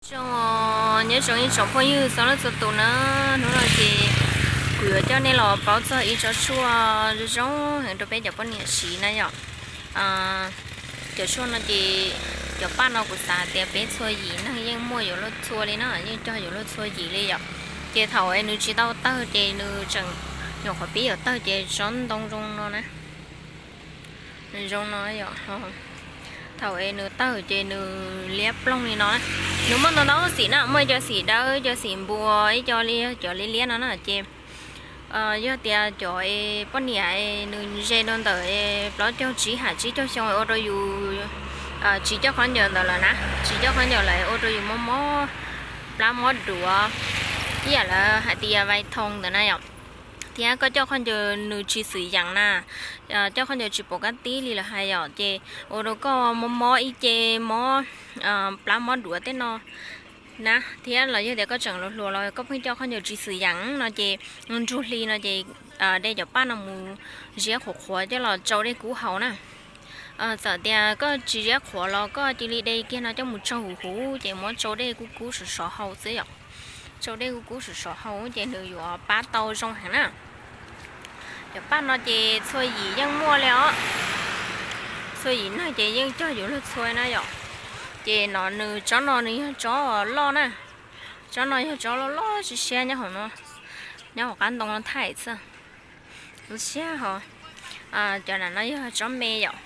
Zoo, nyob zoo ib tsoom phooj ywg txhua leej txhua tus na, hnub no ces kuv yuav coj nej los paub txog ib tsob tshuaj zoo zoo heev rau peb cov poj niam siv na yom. Cov tshuaj no ces cov paj no kuv xav tias peb txhua yim neeg yeej muaj yuav luag txhua li na, yeej cog yuav luag txhua yim li yom. Ces thaum es nws tsis tau tawg ces nws tseem nyuam qhuav pib yuav tawg ces tsob ntoo zoo no na. Zoo no yom, thaum es nws tawg ces nws liab ploog li no na. Nws muaj ntau ntau xim na, muaj ib co xim dawb, ib co xim npua, ib co li cov liab liab no na ces yog tias cov es poj niam es nws ze rau ntawm plaub caug tsib ham tsib caug xyoo ua rau yus tsis coj khaub ncaws ntawd lawm na, tsis coj khaub ncaws lawm ua rau yus mob mob plab mob duav, ib yam lawv hais tias vais thoo ntawd na yom. Thiab koj coj khaub ncaws nws tsis xwm yeem na, coj khaub ncaws tsis pom kab tib li lawm hais yom, ces ua rau koj mob mob ib ce, mob plab mob duav tej no na. Thiab los yog tias koj tseem hluas hluas los koj pheej coj khaub ncaws tsis xwm yeem no ces nruag hli no ces de cov paj no mus ziab qhuav qhuav coj los tsau dej kub haus na. Txawm tias koj tsis ziab qhuav los koj cia li de kiag no coj mus tsau huv huv ces muab tsau dej kub kub sov sov haus xwb yom. Tsau dej kub kub sov sov haus ces nws yuav pab tau zoo heev na. Cov paj no ces txhua yim yeej muaj li os. Txhua yim neeg ces yeej cog yuav luag txhua na yom. Ces no nws tsob no nws yog tsob loj na. Tsob no yog tsob loj loj siab siab nyob hauv no, nyob hauv qab ntoo no thaij xwb. Siab ho. Cov nam no yog tsob me yom.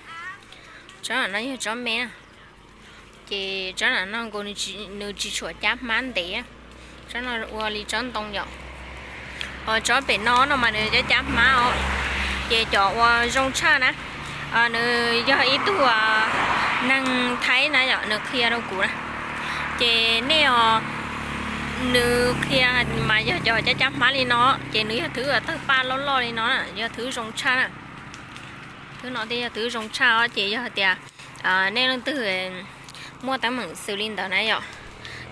Tsob nam no yog tsob me na. Ces tsob nam no nkaus nws tsis tshuam cab hmab ntev. Tsob no ua li tsob ntoo yom. Ho tsob pem no no mas nws cab cab hmab os. Ces cov uas zoo tshaj na, nws yog ib tug neeg Thaib na yom, nws qhia rau kuv na. Ces nej os, nws qhia mas yog cov cab cab hmab li no, ces nws yog thwb tawg paj loj loj li no na, yog thwb zoo tshaj na. Thwb no thiaj yog thwb zoo tshaj os, ces yog hais tias nej leej twg muaj teeb meem xws li ntawd na yom,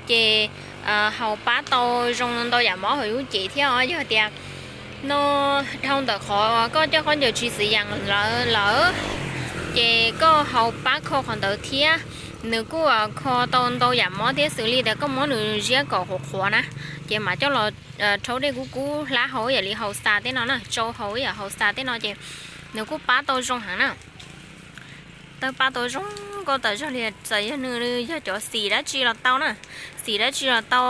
ces haus pab tau zoo ntau yam mob hauv yus cev thiab os. Yog tias no dhau ntawm qhov koj coj khaub ncaws tsis xwm yeem lawm, ces koj haus pab kho qhov ntawd thiab, nws kuj kho tau ntau yam mob thiab. Xws li tias koj muab nws ziab kom qhuav qhuav na, ces mam coj los rhaub dej kub kub hlab haus ib yam li haus xas tej no na, tsau haus ib yam haus xas tej no ces nws kuj pab tau zoo heev na. Tawg paj tau zoo nkauj tas zog li. Txawm yog nws yog cov xim dab tsi los tau na, xim dab tsi los tau,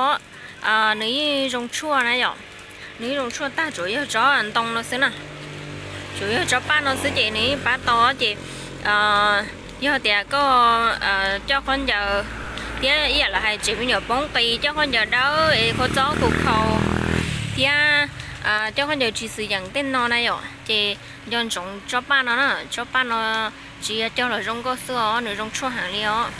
nws yeej zoo tshuaj na yom. Nws yeej zoo tshuaj tag, tsuas yog tsob ntoo no xwb na, tsuas yog tsob paj no xwb ces nws yeej pab tau. Ces yog tias koj coj khaub ncaws thiab ib yam lawv hais tsev me nyuam poob qis, coj khaub ncaws dawb es khuv txob khuv khaus thiab coj khaub ncaws tsis xwm yeem tej no na yom, ces nco ntsoov tsob paj no na. Tsob paj no tsis yog cog los zoo nkauj xwb os, nws zoo tshuaj heev li os.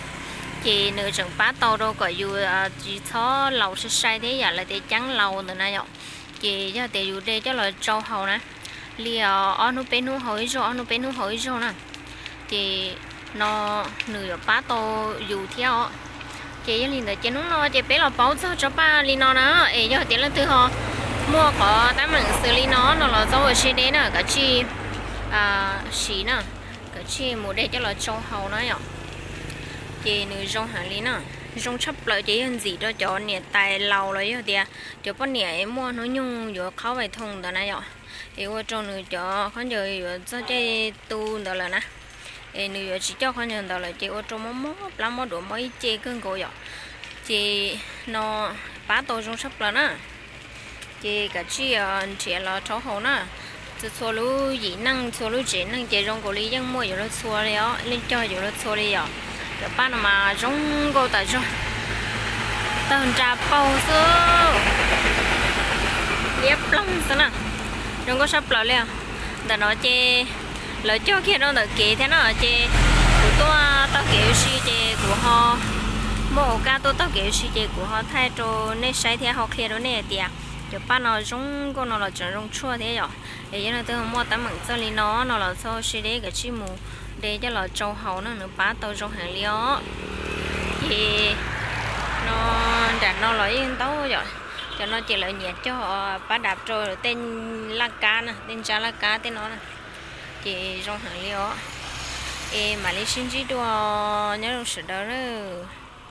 Ces nws tseem pab tau rau kom yus tsis txhob laus sai sai thiab yam lawv tias ceeb laus ntawd na yom. Ces yog tias yus de coj los tsau haus na, li ob hnub peb hnub haus ib zaug, ob hnub peb hnub haus ib zaug na, ces no nws yuav pab tau yus thiab os. Ces yog li ntawd ces hnub no ces peb los paub txog tsob paj li no na, es yog tias leej twg ho muaj qhov teeb meem xws li no no los txhob ua siab deb na, kav tsij siv na, kav tsij mus de coj los tsau haus na yom. Ces nws zoo heev li na, zoo tshaj plaws ces yog ntxim rau cov niam tais laus los yog tias cov poj niam muaj hnub nyoog yuav qhaub vais thoo ntawd na yom, es ua rau nws cov khaub ncaws yuav txog caij tu ntawd lawm na, es nws yuav tsis coj khaub ncaws ntawd lawm ces ua rau mob mob plab mob duav mob ib ce kawg nkaus yom. Ces no pab tau zoo tshaj plaws na. Ces kav tsij nrhiav los rhaub haus na. Txhua txhua lub yim neej txhua lub tsev neeg ces zoo nkaus li yeej muaj yuav luag txhua li os, yeej cog yuav luag txhua li yom. Cov paj no mas zoo nkauj tas zog, tawg nra paug xwb, liab ploog xwb na, zoo nkauj sab plaws li. Ntawm no ces lawv cog kiag rau ntawm kev thiab no ces kuv tuaj taug kev ua si ces kuv ho muaj ua kaj tuaj taug kev ua si ces kuv ho thaij rau nej saib thiab ho qhia rau nej hais tias cov paj no zoo nkauj no los tseem zoo tshuaj thiab yom. Es yog leej twg muaj teeb meem txog li no no los txhob siab deb, kav tsij mus de coj los tsau haus na, nws pab tau zoo heev li os. Ces no nram no los yeej ntau yom. Cov no ces lawv nyiam cog pab dam rau tej laj kab na, tej ntsab laj kab tej no na. Ces zoo heev li os. Es mam li sib ntsib dua, nyob zoo sawv daws nawb.